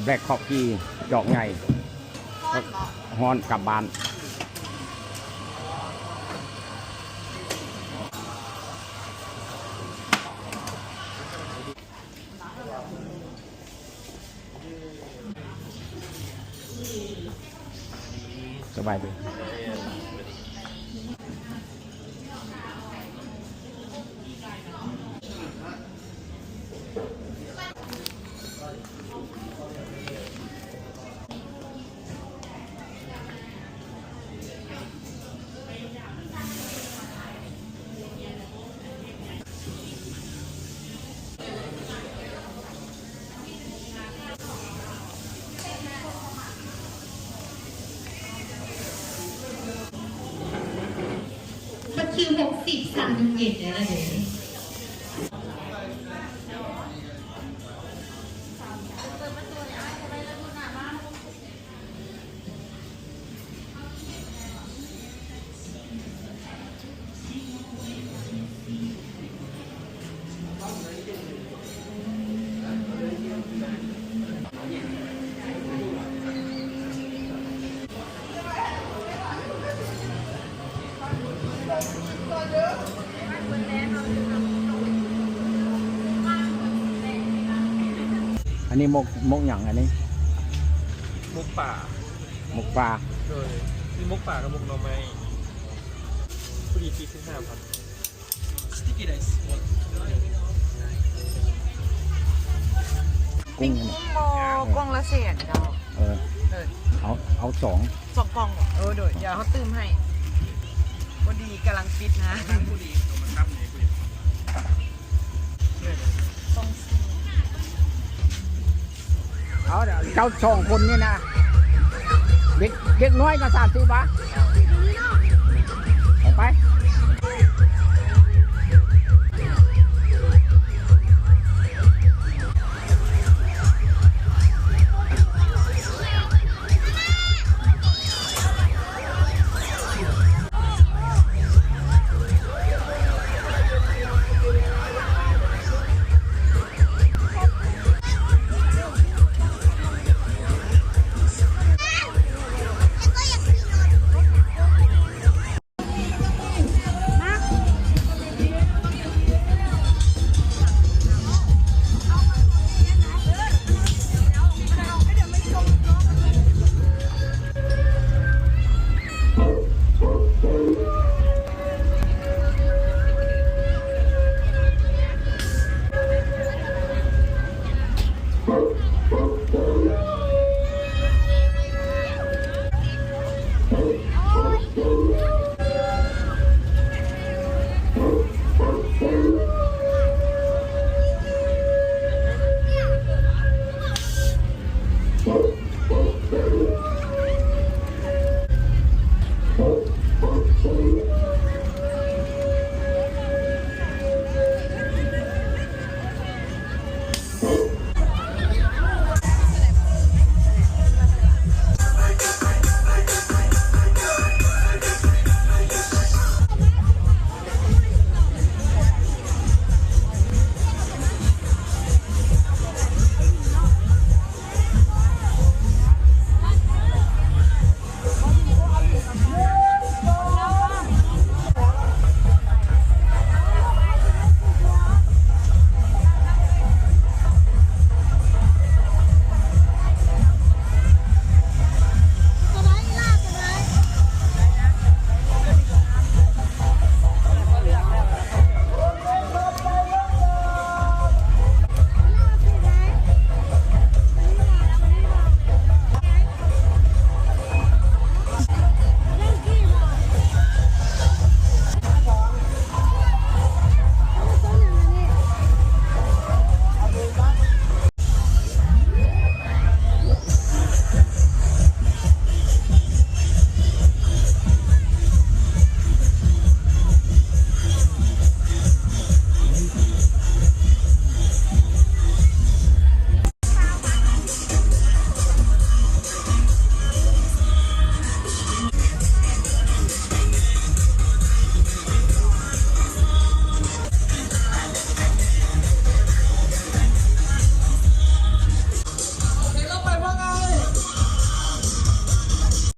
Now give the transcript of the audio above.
ແບກຄອບຂີ່ຈອກໃຫຍ່ ຮ້ອນບໍ່? ຮ້ອນກັບບ້ານ. ສະບາຍດີ. ບັດຄິວຫົກສິບ ສາມພັນເຈັດແລ້ວເດ້. ອັນນີ້ໝົກ ໝົກຫຍັງອັນນີ້? ໝົກປາ. ໝົກປາ. ໂດຍ ມີໝົກປາກັບໝົກໜໍ່ໄມ້. ພໍດີ ສີ່ສິບຫ້າພັນ. ປີ້ງກຸ້ງບໍ່? ເອີ ກ້ອງລະແສນເຈົ້າ. ເອີ ເອີ ເອົາ ເອົາສອງ ສອງກ້ອງບໍ່? ເອີ ໂດຍ ດຽວເຮົາຕື່ມໃຫ້. ພໍດີກຳລັງປິດງານ. ເອົາ ເຈົ້າສອງຄົນນີ້ນະ ເດັກ ເດັກນ້ອຍກໍສາມສິບບາດ.